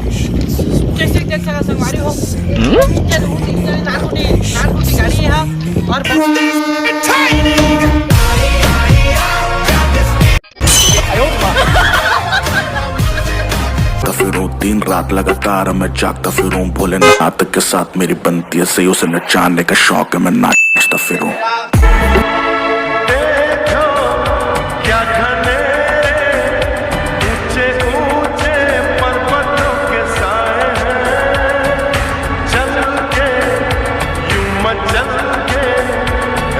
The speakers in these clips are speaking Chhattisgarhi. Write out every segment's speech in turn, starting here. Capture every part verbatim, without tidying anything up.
जैसे देख सका संगवारी हो, इंजन उठ, इंजन नारकुटी, नारकुटी गाड़ी है और बस। तो फिर वो दिन रात लगातार मैं जागता फिरूं, भोलेनाथ के साथ मेरी बनती है सही, उसे नचाने का शौक है, मैं नाचता फिरूं। देखो क्या घने ऊंचे ऊंचे पर्वतों के साए हैं, चल के यूं मचल के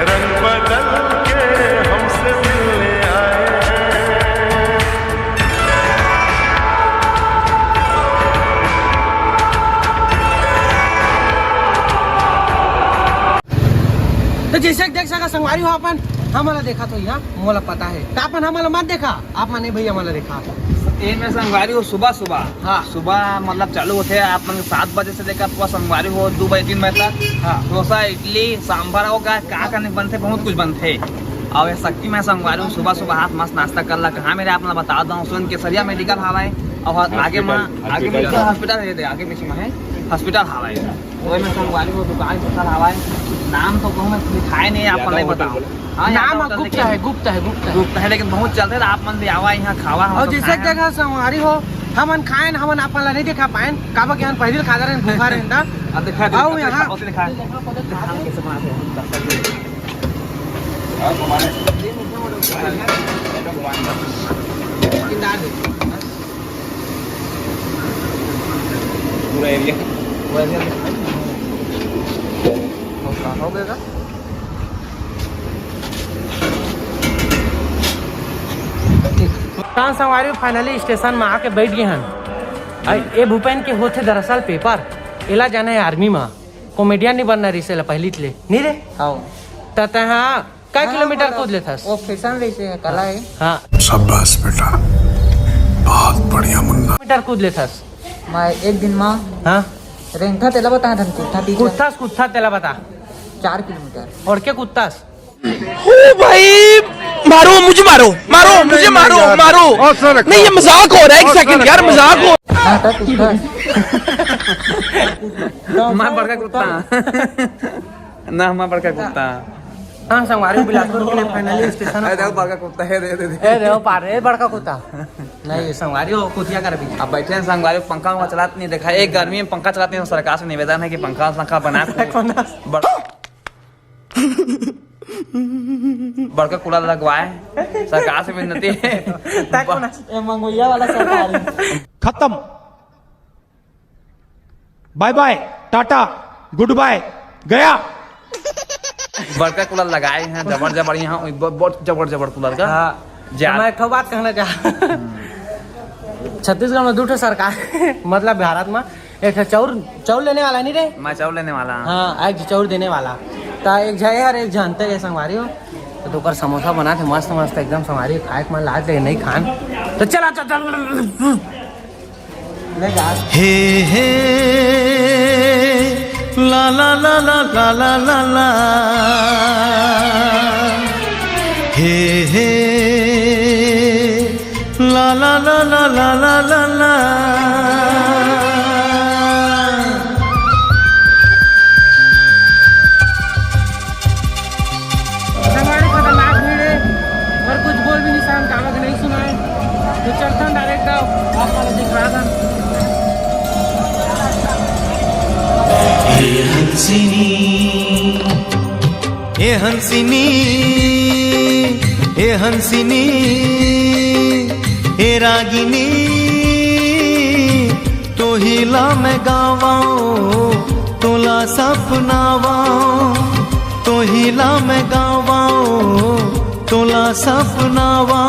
रंग बदल के हमसे मिलने आए हैं। तो जैसे कि देख सका संगवारी हो अपन, हमला देखा तो यहाँ मोला पता है, तो अपन हमला मत देखा, आप माने भैया हमला देखा। ये मैं संगवारी हो सुबह सुबह, हाँ। सुबह मतलब चालू होते हैं आप मन सात बजे से लेकर पूरा संगवारी हो दो बजे तीन बजे तक। हाँ। डोसा, इडली, सांभर हो गया, का का नहीं बनते, बहुत कुछ बनते। और ये शक्ति मैं संगवारी हो सुबह सुबह हाथ मस्त नाश्ता कर ला। कहाँ मेरे आप मन बता दो, सुन केसरिया मेडिकल हवाए और आगे में, हॉस्पिटल, आगे में हॉस्पिटल। हॉस्पिटल है, आगे पीछे में है हॉस्पिटल हवाए। ओए में संगवारी हो दुकान खुलल हवय। नाम तो कहूँ मैं लिखाए नहीं, आप मन नहीं बताओ। हाँ, नाम गुप्त है, गुप्त है, गुप्त है। गुप्त है, लेकिन बहुत चलते हैं, आप मन भी आवा यहाँ खावा, हम और सब जैसे खाए हैं। जगह संगवारी हो, हमन खाए न, हमन आप मन ला नहीं दिखा पाए, काबर के हम पहले खा रहे हैं, भूखा रहे हैं। अब दिखा दे, आओ अब यहाँ। दिखा, उसे दिखा। दिखा, कैसे बनाते हैं। पूरा एरिया। हो गया। संगवारी फाइनली स्टेशन में आके बैठ गए हन। ए भूपेन के होथे दरअसल पेपर, एला जाना है आर्मी में, कॉमेडियन नहीं बनना रिसे ला पहली ले, नहीं रे? हाँ। त तहाँ कै हाँ, किलोमीटर मतलब, कूद लेथस? वो फैशन रहिसे है, कला है। हाँ। शाबाश बेटा, बहुत बढ़िया मुन्ना। किलोमीटर कूद लेथस? मैं एक दिन में हाँ। रेंगथा तेला बता धन कुत्था पी कुत्था, कुत्था तेला बता। चार किलोमीटर। और के कुत्तास? ओ भाई, मारो, मुझे मारो, मारो, मुझे मारो, मारो। नहीं, ये मजाक हो रहा है, एक सेकंड यार, मजाक हो। हाँ, तो कुत्था। मैं बड़का कुत्ता। ना, हमारा बड़का कुत्ता। हाँ, संगवारी बिलासपुर के लिए फाइनली स्टेशन। अरे, देखो, बड़का कुत्ता है, दे, दे, दे। ए, देखो, पार, ए, बड़का कुत्ता। नहीं, संगवारी हो, कुतिया कर भी। अब बैठे हैं संगवारी, पंखा वंखा चलाते नहीं देखा, एक गर्मी में पंखा चलाते हैं, सरकार से निवेदन है कि पंखा, पंखा बना के बड़-, बड़का कूलर लगवाए, सरकार से विनती है। ए, मंगोइया वाला सरकार। खत्म। बाय बाय, टाटा, गुड बाय, गया। बड़का कूलर लगाए हैं, जबर जबर यहाँ, ब-, बहुत जबर जबर कूलर का। हाँ, जा। मैं एक ठो बात कहना चाह, छत्तीसगढ़ में दू ठो सरकार, मतलब भारत में, एक ठो चाउर, चाउर लेने वाला नहीं रे? मैं चाउर लेने वाला। हाँ, एक चाउर देने वाला। तो एक झा यार, एक जानते गए संगवारी हो, तो ओकर समोसा बना थे मस्त मस्त एकदम संगवारी, खाए के मन लाग ले नहीं खान। तो चला, चल, चल। हे हे, ला ला ला ला। हे हे, ला ला ला। संगवारी खतरनाक भीड़ है और कुछ बोल भी नहीं सकन, काबर के नहीं सुनाए। तो चलथन डायरेक्ट, आप वाला दिखा दन। हे हंसिनी, हे हंसिनी, हे हंसिनी, हे रागिनी, तोहिला मैं गावाओ, तोला सपनावा, तोहिला मैं गावाओ, तोला सपनावा।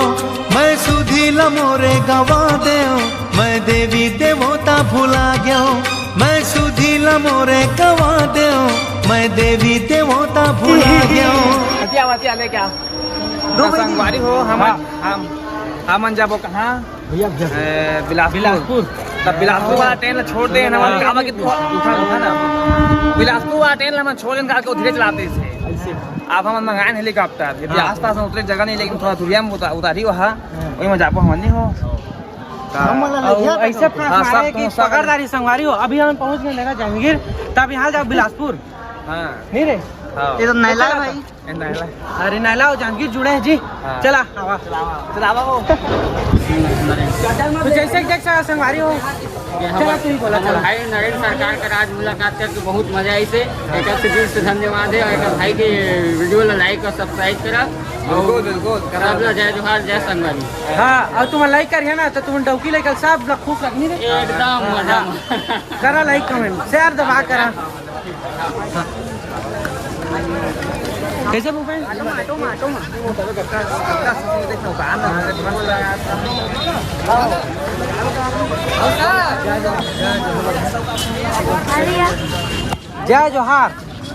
मैं सुधीला मोरे गवा देव, मैं देवी देवता भुला गयो। मैं सुधीला मोरे गवा देव, मैं देवी देवता भुला गयो। अति आवा, अति आले क्या? दो संगवारी हो, हम, हाँ। हम, हमन जाबो कहाँ? भैया, भैया। ए, बिलासपुर। बिलासपुर। तब बिलासपुर वाला ट्रेन ला छोड़ दे, हमन हाँ। काबर के उठा, उठा ना। बिलासपुर वाला ट्रेन ला हमन छोड़ देन, काबर के धीरे चलाते से। ऐसे। आप हमन मंगाए हेलीकॉप्टर, यदि हाँ। आसपास में उतरे जगह नहीं, लेकिन थोड़ा दूरिया में उता-, उतारी वहाँ, हाँ। वही में जाबो हमन नहीं हो। हमन ला अउ लगिया ऐसे तो। फांस हाँ, मारे सब कि तो सब पकड़दारी संगवारी हो। अभी हम पहुंच गए देखा जंगीर, तब यहाँ जाओ बिलासपुर। हाँ। नहीं रे? हाँ। ये तो नैला है भाई। ये नैला। अरे नैला हो, जंगीर जुड़े हैं जी। हाँ। चला, आवा। चलावा हो। तो जैसे कि देख सकते संगवारी हो, चला तू ही बोला, चला। भाई नरेंद्र सरकार का आज मुलाकात करके बहुत मजा आई से। एक से दिल से धन्यवाद है और एक भाई के वीडियो ला लाइक और सब्सक्राइब करा। बिल्कुल, बिल्कुल, करा। सब ला जय जोहार, जय संगवारी। हाँ, और तुम लाइक करिए ना तो तुम डौकी लेकर सब लोग खुश रखनी रे। एकदम हाँ, मजा। हाँ। करा लाइक, कमेंट, शेयर दबा करा। कैसे भूपेश? जय जोहार।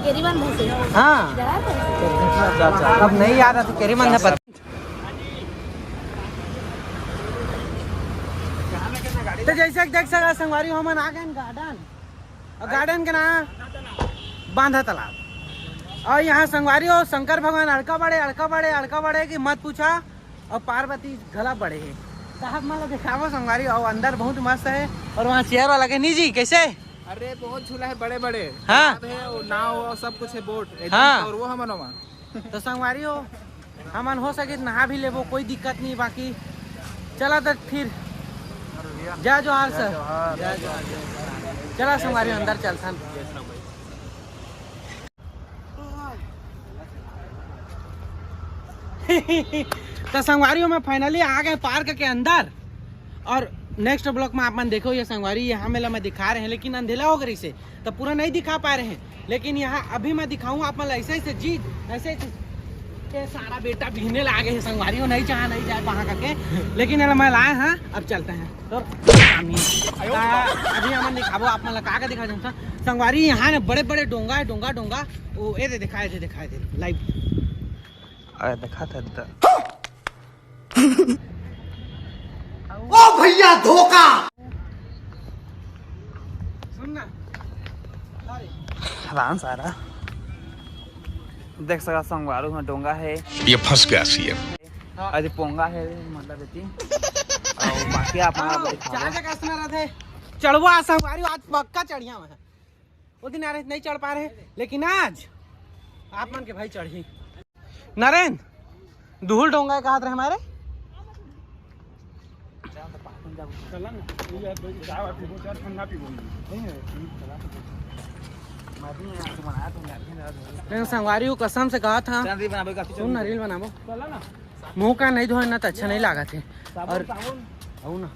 केरीवन भूसे। हाँ। जरा भूसे। अच्छा, अच्छा। अब नहीं याद है तो केरीवन ने पता। तो जैसे कि देख सका संगवारी, हमन आ गए गार्डन। और गार्डन के नाम बांधा तालाब। और यहाँ संगवारी हो, शंकर भगवान अड़का बड़े, अड़का बड़े, अड़का बड़े कि मत पूछा। और पार्वती घला बड़े है। साहब, मान लो दिखावो संगवारी, और अंदर बहुत मस्त है। और वहाँ चेयर वाला के, नहीं जी, कैसे? अरे, बहुत झूला है, बड़े बड़े। हाँ। तालाब है, और नाव और सब कुछ है, बोट एकदम। हाँ। और वो हमन वहाँ। तो संगवारी हो, हमन हो सके तो नहा भी लेबो, कोई दिक्कत नहीं। बाकी चला तो फिर जय जोहार सर। चला संगवारी हो, अंदर चलथन। तो संगवारी हो, मैं finally आ गए पार्क के अंदर। और नेक्स्ट ब्लॉग में आप मन देखो ये संगवारी, यहाँ मेला में दिखा रहे हैं, लेकिन अंधेला हो गई से तो पूरा नहीं दिखा पा रहे हैं। लेकिन यहाँ अभी मैं दिखाऊँ आप मन ला ऐसे ऐसे चीज, ऐसे ऐसे। ये सारा बेटा भीने लागे है संगवारी, वो नहीं चाहा नहीं जाए वहाँ करके, लेकिन ये मैं लाए हैं। अब चलते हैं तो सामने। आ, अभी हमन दिखाबो आप मन ला का का दिखा सकथन संगवारी। यहाँ ने बड़े बड़े डोंगा है, डोंगा डोंगा। वो ए दे दिखाए थे, दिखाए थे लाइव। अरे दिखा था इधर। ओ भैया धोखा। सुन ना। राम सारा। देख सका संगवारू में डोंगा है। ये फंस गया सीएम। अरे पोंगा है मतलब इतनी। और बाकी आप हाँ, चाचा का सुना रहा थे। चढ़वा संगवारी आज पक्का चढ़िया है। वो दिन आ रहे नहीं चढ़ पा रहे, लेकिन आज आप मन के भाई चढ़ी। नरेंद्र, दुहुल डोंगा कहात रहे हमारे। संगवारी वो कसम से कहा था। सुन ना, रील बनाबो। मुंह का नहीं धोए ना तो अच्छा नहीं लागा थे। और अउ ना,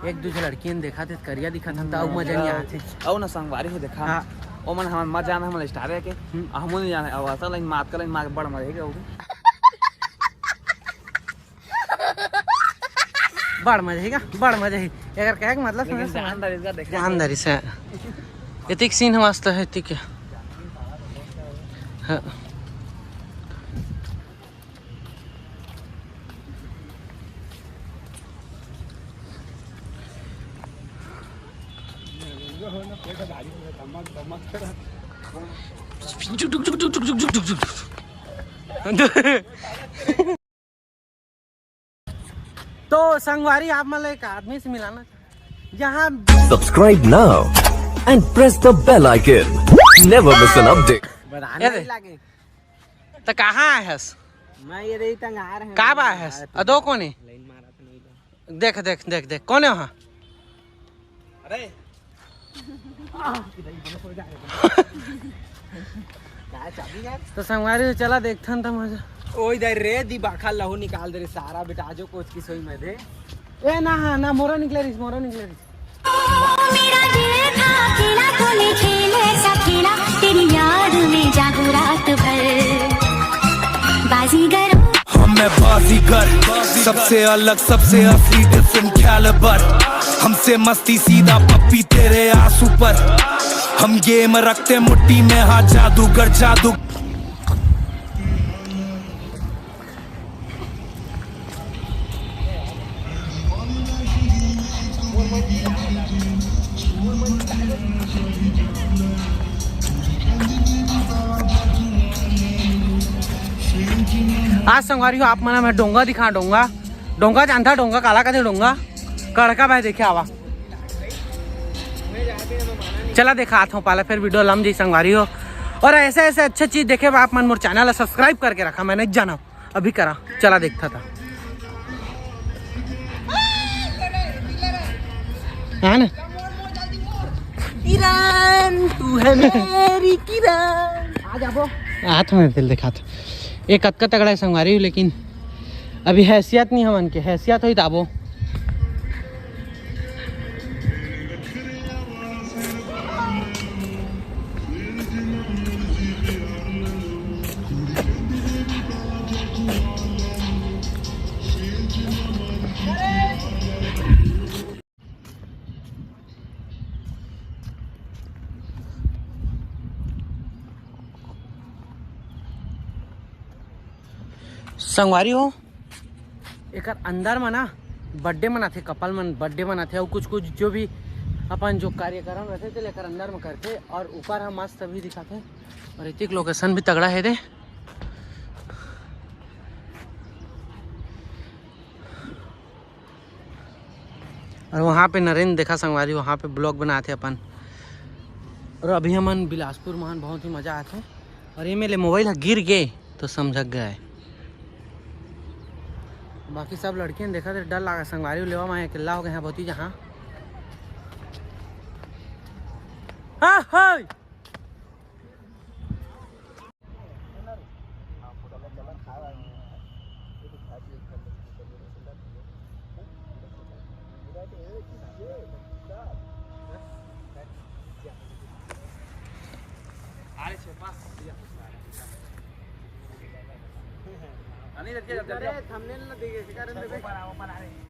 एक दूसरे लड़कियन देखा थे, करिया दिखा था, तो अउ मजा नहीं आते। अउ ना संगवारी हो देखा। हाँ। ओ मन हमन मत जाना, हमन स्टार है के। हम्म। हमन नहीं जाना, अब असल लाइन मात का लाइन मार बड़ मजा है। बड़ मजा है, बड़ मजा है। अगर कहे के मतलब लेकिन समझ, जानदारी का देखा जानदारी से। एतिक सीन मस्त है, ठीक है। हाँ। तो संगवारी, आप मन ला एक आदमी से मिलाना चाहूँ, जहाँ Subscribe now and press the bell icon. Never miss an update. बताने ये दे। नहीं लागे। तो कहाँ आए हस? मैं ये रही तंग आ रहे हैं। का बा आए हस? अदो कोने? लाइन मारा तो नहीं बा। देख, देख, देख, देख, कोने वहाँ? अरे। तो संगवारी हो, चला देखथन त मजा। ओई दे रे, दिबाखा लहू निकाल दे रे, सारा बेटा आजो कोच की सोई में दे। ए ना, हाँ, ना, मोरो निकले रिस, मोरो निकले रिस। मेरा दिल था खेला, तूने खेल ऐसा खेला, तेरी याद में जागू रात भर। बाजीगर। हम मैं बाजीगर, सबसे अलग, सबसे असली, डिफरेंट कैलिबर। हमसे मस्ती सीधा पप्पी तेरे आंसू पर। हम गेम रखते मुट्ठी में, हाँ जादूगर जादू। आज संगवारी हो, आप मन मैं डोंगा दिखा, डोंगा, डोंगा जानता, डोंगा काला कथे, डोंगा। कड़का भाई देखे आवा। चला देखात हूँ, पहले फिर वीडियो लम जी संगवारी हो। और ऐसे ऐसे अच्छे चीज देखे बा आप मन मोर चैनल ला सब्सक्राइब करके रखा, मैं नहीं जाना अभी करा। चला देखता था, है ना? किरण, तू है मेरी किरण। आ जाबो। हाथ में फिर दिखात। ये कतका तगड़ा है संगवारी हो, लेकिन अभी हैसियत नहीं हमन के, हैसियत होई ताबो। संगवारी हो, एकर अंदर म ना बर्थडे मनाथे, कपल मन बर्थडे मनाथे, अउ कुछ कुछ जो भी अपन जो कार्यक्रम रहथे, तेला एकर अंदर म करथे। और ऊपर ह मस्त भी दिखाथे, और एतिक लोकेशन भी तगड़ा हे दे। और वहाँ पे नरेंद्र देखा संगवारी, वहाँ पे ब्लॉग बनाथे अपन। और अभी हमन बिलासपुर महन बहुत ही मजा आथे। और ये मेरे मोबाइल ह गिर गे तो समझक गए। बाकी सब लड़कियन देखा थे, डर लागा संगवारी, लेवा मैं अकेला हो गए हैं बहुत ही जहाँ। हाँ, हाँ। अरे थंबनेल ना देखे, कारण देखे।